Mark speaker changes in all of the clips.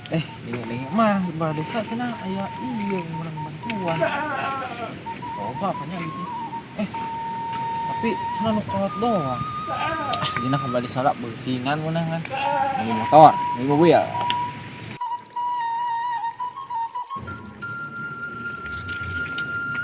Speaker 1: Eh, lingi-lingi mah di balai desa cenah aya ieu menang bantuan. Coba apanya gitu. Eh, tapi cenah nu kolot doang. Ah, dina ka balai desa lah beusingan meunang kan. Beli motor, beli mobil.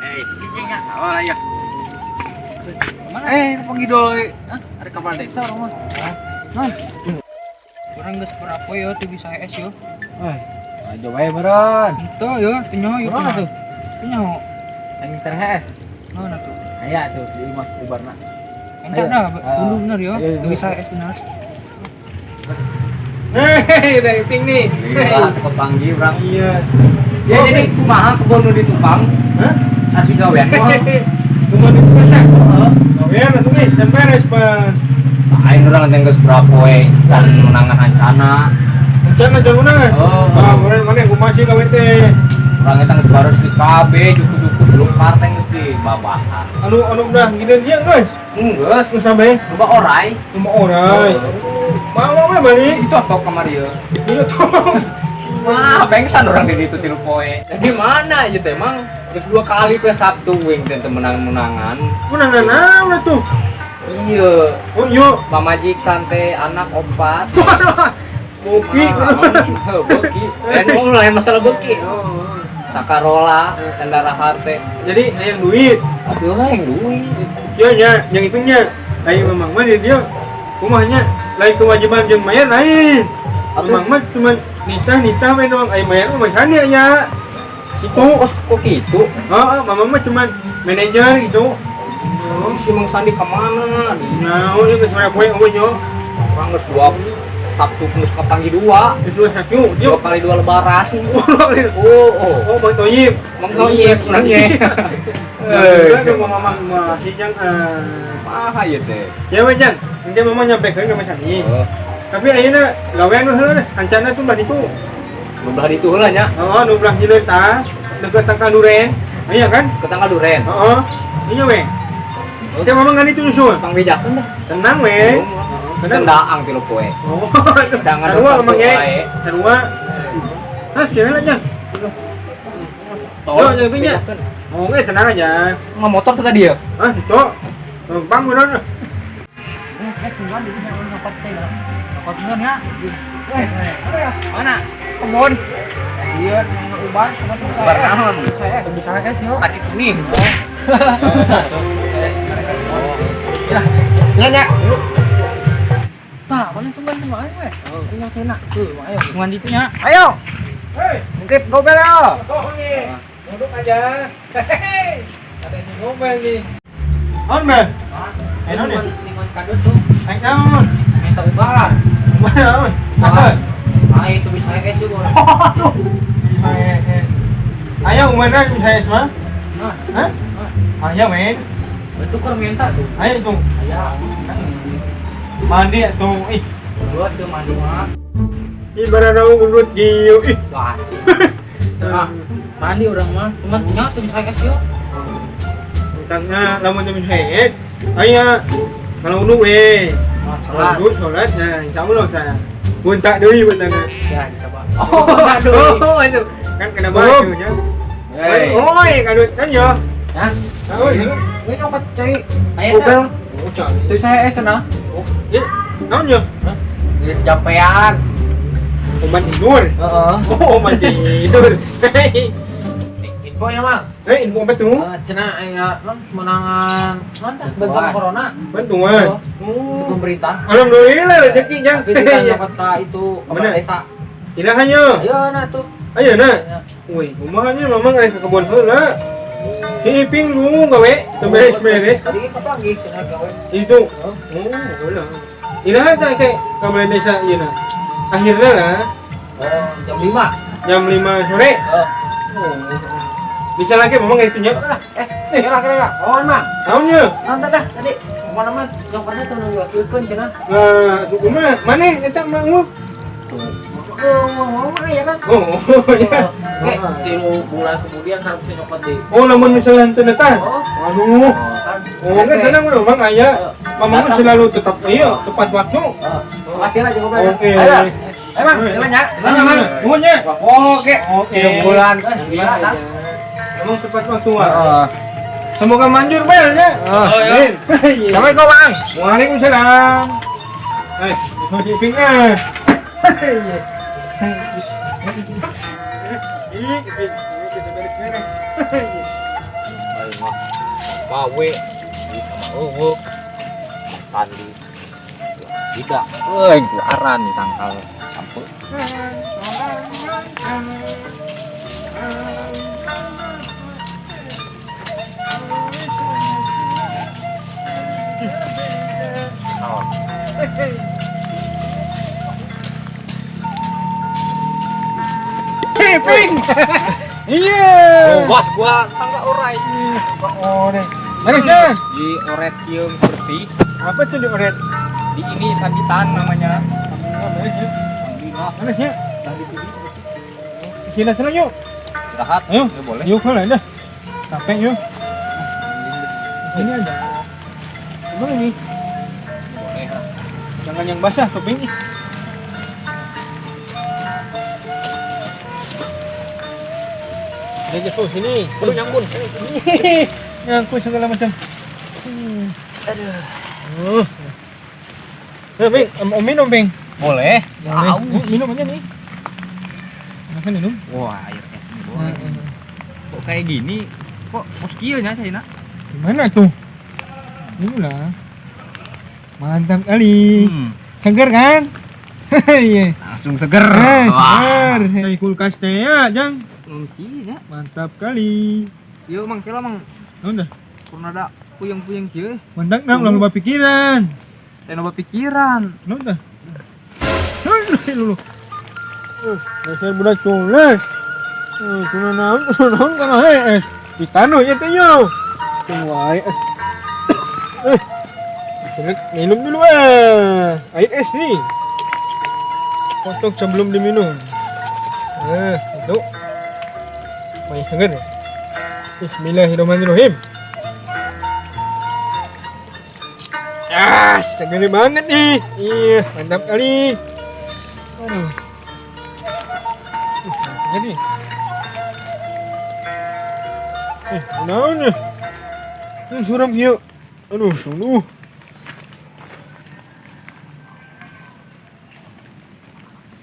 Speaker 2: Eh, salah ya.
Speaker 1: Mana? Eh, panggil doi. Ah, ada ka balai desa urang mah. Nah,
Speaker 3: Urang geus berapa ya teu bisa es yo.
Speaker 1: eh, aja wae meureun.
Speaker 3: Henteu yo, teu nyaho yo.
Speaker 1: Kumaha tuh?
Speaker 3: Teu nyaho.
Speaker 1: Yang terhes.
Speaker 3: Naon atuh?
Speaker 1: Aya tuh di imah ubarna.
Speaker 3: Entar
Speaker 1: Ayo.
Speaker 3: dah,
Speaker 1: Ah.
Speaker 3: dulu bener yo.
Speaker 1: Ayo,
Speaker 3: Teu
Speaker 1: ayo.
Speaker 3: bisa es bener.
Speaker 2: Hei, udah iping nih.
Speaker 4: Iya, kepanggil urang.
Speaker 2: Iya.
Speaker 4: Ya jadi kumaha kebon nu ditupang?
Speaker 2: Hah?
Speaker 4: Arti gawean mah.
Speaker 2: Kumaha itu kan? Gawean atuh nih, can beres pan.
Speaker 4: Aing urang teh geus berapa poe can menangan ancana.
Speaker 2: Can can menangan.
Speaker 4: Oh.
Speaker 2: Ah, meureun maneh kumaha sih gawe teh?
Speaker 4: Urang eta geus bares di KB juku-juku belum partai geus di babasan.
Speaker 2: Anu anu udah ngiden dia guys.
Speaker 4: Geus,
Speaker 2: Geus sampe
Speaker 4: loba orai.
Speaker 2: cuma orai. Mau we balik.
Speaker 4: Ditotok kamari ieu.
Speaker 2: Iya tuh.
Speaker 4: Wah, pengsan orang di ditu tilu poe. Jadi mana ieu teh emang geus dua kali poe Sabtu wing teh teu menang-menangan.
Speaker 2: Menangan naon atuh?
Speaker 4: Iya,
Speaker 2: Oh iya.
Speaker 4: pamajikan teh anak opat.
Speaker 2: Kopi.
Speaker 4: Ah, beuki. Eh, nu lain masalah beuki. Sakarola, tendara hate.
Speaker 2: Jadi hayang duit.
Speaker 4: Aduh, yang duit.
Speaker 2: Iya nya, yang ipingnya. Lain memang mah dia kumahnya lain kewajiban jeung mayar lain. Memang mah cuman nitah nitah we doang ai mayar mah sana ya. Itu.
Speaker 4: Oh, kok gitu?
Speaker 2: Heeh, mama mah cuman manajer gitu.
Speaker 4: Oh, si Mang Sandi kemana?
Speaker 2: Nah, oh, geus mana poe eueuh nyo.
Speaker 4: Orang geus dua Sabtu geus kapanggih dua.
Speaker 2: Geus dua satu,
Speaker 4: Dua
Speaker 2: yuk.
Speaker 4: kali dua lebaran.
Speaker 2: Oh,
Speaker 4: Oh, oh.
Speaker 2: oh, Bang Toyib.
Speaker 4: Mang Toyib orangnya.
Speaker 2: Eh, kan mama mah si jang ah.
Speaker 4: Maha ieu teh.
Speaker 2: Ya we jang, nanti mama nyampekeun ka Mang Sandi.
Speaker 4: Oh,
Speaker 2: Tapi ayeuna gawean nu heula deh, ancana tuh belah ditu.
Speaker 4: nu belah ditu heula nya.
Speaker 2: Heeh, nu belah hileun tah, deket tangkal duren. Iya kan?
Speaker 4: Ke tanggal duren.
Speaker 2: Heeh. Iya we. Nanti mama ngan itu nyusul.
Speaker 4: Pang bejakeun dah.
Speaker 2: Tenang we. Tenang.
Speaker 4: Tendaang tilu poe.
Speaker 2: Oh,
Speaker 4: Jangan
Speaker 2: sarua
Speaker 4: Sabtu
Speaker 2: emang ya.
Speaker 4: wae.
Speaker 2: Sarua. Hah, cewek lah jang.
Speaker 4: Tolong
Speaker 2: Yo, jangan punya.
Speaker 4: bejakeun.
Speaker 2: Oh, eh tenang aja.
Speaker 4: Nggak motor tuh tadi ya?
Speaker 2: Ah, itu. Bang bener.
Speaker 1: Eh, tungguan di sini nyokot teh. Nyokot bener ya. Eh,
Speaker 4: Mana?
Speaker 1: Kebon. Iya, ubar sama tuh.
Speaker 4: Ubar naon?
Speaker 1: Saya teu bisa es yo.
Speaker 4: Sakit kuning.
Speaker 1: Ya, nya. Tah, mana tungguan tuh ayo we. Tinggal cenah. Tuh, ayo.
Speaker 3: Tungguan ditu nya.
Speaker 1: Ayo,
Speaker 2: Hei,
Speaker 1: ngintip gobel yo.
Speaker 2: oh nih. Duduk aja. Hehehe. Ada yang ngomel nih. On, Ben. Eh, naon nih?
Speaker 3: Ningon kadus tuh.
Speaker 2: Aing naon?
Speaker 3: Minta ubar.
Speaker 2: Kumaha naon? Apa?
Speaker 3: Ah, itu bisa es yo.
Speaker 2: Aduh. Ayo, umana bisa es mah?
Speaker 3: Nah,
Speaker 2: Hah? Ayo, men.
Speaker 3: itu kur minta tuh.
Speaker 2: Ayo itu.
Speaker 3: Aya.
Speaker 2: Mandi atuh. Ih,
Speaker 3: Gua tuh mandi mah.
Speaker 2: ih bararau urut gieu. Ih.
Speaker 3: Asik. Ah, mandi urang mah. Cuman nya teu bisa es yo.
Speaker 2: Utangna lamun teu bisa es. Aya. Kalau uduk we.
Speaker 3: Ah, salat.
Speaker 2: Kalau sholat, nah insyaallah saya. Buntak deui buntangna.
Speaker 3: Ya, coba. Oh, aduh.
Speaker 2: Oh, itu. Kan kena baju nya.
Speaker 4: Hei.
Speaker 2: Oi, kadut kan ya.
Speaker 3: Hah?
Speaker 2: Tahu ya.
Speaker 1: Ini nyokot cai.
Speaker 3: Ayo
Speaker 1: Gobel.
Speaker 2: Oh, cari.
Speaker 1: Tuh saya es cenah.
Speaker 2: Ya, naon ya?
Speaker 1: Ini kecapean.
Speaker 2: Obat tidur.
Speaker 1: Heeh.
Speaker 2: Oh, obat tidur. Hei,
Speaker 1: Info ya, Mang.
Speaker 2: hei, info apa tuh?
Speaker 1: Eh, cenah aya non menangan non tah bantuan corona
Speaker 2: Bantuan.
Speaker 1: Oh.
Speaker 2: Oh.
Speaker 1: Pemerintah.
Speaker 2: Alhamdulillah rezeki jang.
Speaker 1: Tapi kita nyokot ka itu
Speaker 2: Mana?
Speaker 1: kepala desa.
Speaker 2: Tidak hanya.
Speaker 1: Ayo nah tuh.
Speaker 2: Ayo nah. Wih, kumahanya mamang aya ke kebun heula. Si Iping lu gawe, teu beres-beres.
Speaker 1: Tadi kapanggih cenah gawe.
Speaker 2: Itu. Oh, heula. Iraha teh kayak ka balai desa ieu na. Akhirnya lah
Speaker 1: Oh, jam 5.
Speaker 2: jam 5 sore.
Speaker 1: Oh.
Speaker 2: Oh. Bisa lagi mamang itu nya.
Speaker 1: Eh, kira kira. Oh, Mang.
Speaker 2: Naon nya?
Speaker 1: Nonton dah tadi. Mana mah nyokotnya tuh diwakilkeun cenah.
Speaker 2: Nah, tuh kumaha? Maneh eta mah lu?
Speaker 1: Tuh. Oh, ya kan?
Speaker 2: Oh, ya.
Speaker 1: Oke, 3 bulan kemudian harus nyokot di.
Speaker 2: Oh, lamun misalnya henteu datang.
Speaker 1: Oh.
Speaker 2: Aduh.
Speaker 1: Kan.
Speaker 2: Oh, kan tenang udah Mang aya. Mamang mah selalu tetap iya, tepat waktu.
Speaker 1: Latihan aja ngobrol.
Speaker 2: Oke.
Speaker 1: Ayo. Emang, jalan ya.
Speaker 2: Tenang, Mang. Nuhun nya.
Speaker 4: Oke.
Speaker 2: Oke.
Speaker 4: 3 bulan.
Speaker 1: Gila, kan?
Speaker 2: Emang tepat waktu, Wak. Semoga manjur bel ya.
Speaker 4: Oh,
Speaker 2: Amin.
Speaker 4: Assalamualaikum, Bang.
Speaker 2: Waalaikumsalam. Eh, mau cicing ah. Ih, Iping, ini kita balik mana?
Speaker 4: Ayo mah. Gawe sama eueuh. Sandi. Tidak. Euy, juaran nih tangkal sampe. Salah.
Speaker 2: Iping. Iya.
Speaker 4: Bos gua tangga orai.
Speaker 2: Oh, deh. Beres ya?
Speaker 4: Di oret kieu bersih.
Speaker 2: Apa tuh di oret?
Speaker 4: Di ini sambitan namanya.
Speaker 2: Beres ya.
Speaker 4: Alhamdulillah.
Speaker 2: Beres ya. Sila sila yuk.
Speaker 4: Istirahat.
Speaker 2: Ayo.
Speaker 4: Ya, boleh.
Speaker 2: Yuk lah dah. Capek yuk. Ini aja. Gimana nih?
Speaker 4: Boleh.
Speaker 2: Jangan yang basah topping. Ini aja tuh sini.
Speaker 4: Perlu nyangkun.
Speaker 2: Nyangkut segala macam. Aduh. Eh, Bing, mau minum, Bing?
Speaker 4: Boleh.
Speaker 2: Boleh. Minum aja nih. Makan minum.
Speaker 4: Wah, air es ini boleh. Kok kayak gini? Kok muskilnya saya nak?
Speaker 2: Gimana tuh? Ini lah. Mantap kali. Seger kan? Iya.
Speaker 4: Langsung seger.
Speaker 2: Eh,
Speaker 4: Wah.
Speaker 2: seger. Dari kulkas teh ya, Jang.
Speaker 4: Mungkin ya.
Speaker 2: Mantap kali.
Speaker 4: Yuk, Mang, kela, Mang.
Speaker 2: Udah.
Speaker 4: Kurang ada puyeng-puyeng kieu.
Speaker 2: Mantap nang ulah loba pikiran.
Speaker 4: Teh loba pikiran.
Speaker 2: Udah. Aduh, lu. Dasar budak cules. Kunaon naon, kunaon kana hees. Ditanu ieu teh yo. Tunggu wae. Eh. Minum dulu eh. Air es nih. Kocok sebelum diminum. Itu. Masih seger. Bismillahirrahmanirrahim. Ah, seger banget nih. Iya, mantap kali. Aduh. Mantap nih. Naon nih? Ini suram kieu. Aduh, sungguh.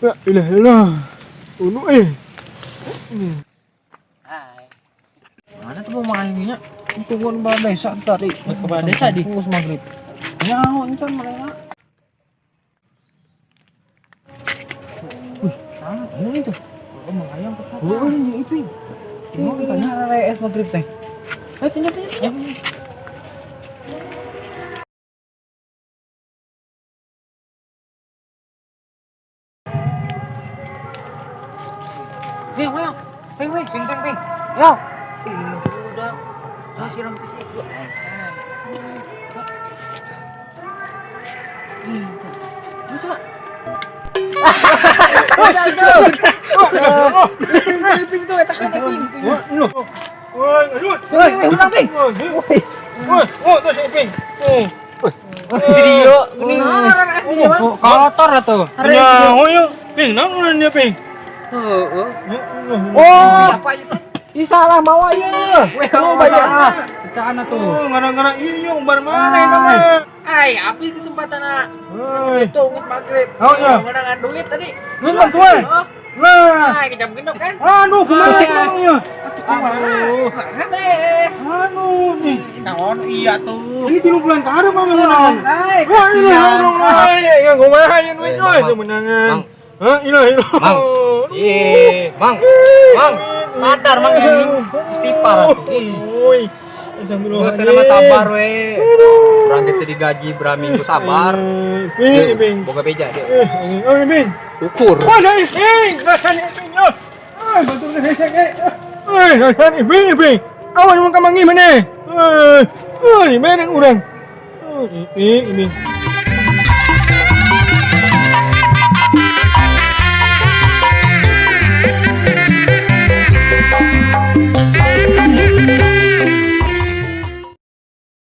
Speaker 2: Ya, ilah ilah. Unu eh.
Speaker 1: Hai. Mana tuh mau mainnya? Tungguan balai desa tadi. Ke balai desa di. Tunggu maghrib. Nyaho encan mereka. Wih, salah. Ini tuh. Oh, menghayang ke sana. Oh, ini itu. Ini tanya es maghrib teh. Ayo tinjau tinjau. Wih, wih, ping, ping, ping, ping, ping. Yo. Ini tuh udah. Ah, siram ke sini. Coba. Ping tuh, eta kan ping.
Speaker 2: Woi, aduh.
Speaker 1: Woi, ulang ping.
Speaker 2: Woi, oh, tuh si Iping.
Speaker 4: Video geuning.
Speaker 3: Kotor atuh.
Speaker 2: Ya, oh yo. Ping, naon dia, Ping?
Speaker 4: Heeh.
Speaker 1: Oh,
Speaker 4: Apa itu?
Speaker 1: ih salah mawa ieu. Tuh banyak.
Speaker 3: Pecahan atuh.
Speaker 2: Oh, gara-gara iya umbar mana itu mah.
Speaker 1: Ai, api kesempatan
Speaker 2: Hei.
Speaker 1: Itu geus maghrib.
Speaker 2: Oh, iya.
Speaker 1: Menangan duit tadi.
Speaker 2: Duit bantuan.
Speaker 1: Oh,
Speaker 2: Lah.
Speaker 1: ah, jam genep kan?
Speaker 2: Aduh, kumaha emang ya?
Speaker 1: Atuh kumaha? Beres.
Speaker 2: Aduh, nih.
Speaker 1: Naon iya tuh.
Speaker 2: Ini 3 bulan karep apa menang?
Speaker 1: Hai,
Speaker 2: Wah, ini
Speaker 1: kasihan.
Speaker 2: dong lah. Ya kumaha ya duit
Speaker 4: Eh,
Speaker 2: euy
Speaker 4: Mang.
Speaker 2: itu menangan.
Speaker 4: Mang.
Speaker 2: Hah, ilah ilah.
Speaker 4: Mang. Ih, Mang. Mang, sadar Mang ini. Istighfar atuh. Ih.
Speaker 2: Oi.
Speaker 4: Gua sana mah sabar we. Urang teh digaji berapa minggu sabar.
Speaker 2: Ping, Ping.
Speaker 4: Boga beja deh.
Speaker 2: Eh, oh, Ping.
Speaker 4: Ukur.
Speaker 2: Wah, dari Ping. Rasan Ping. Oh, betul betul saya. Eh, rasan Ping, Ping. Awan mun kamangi mana? Eh, oh, di mana urang? Oh, Ping, Ping.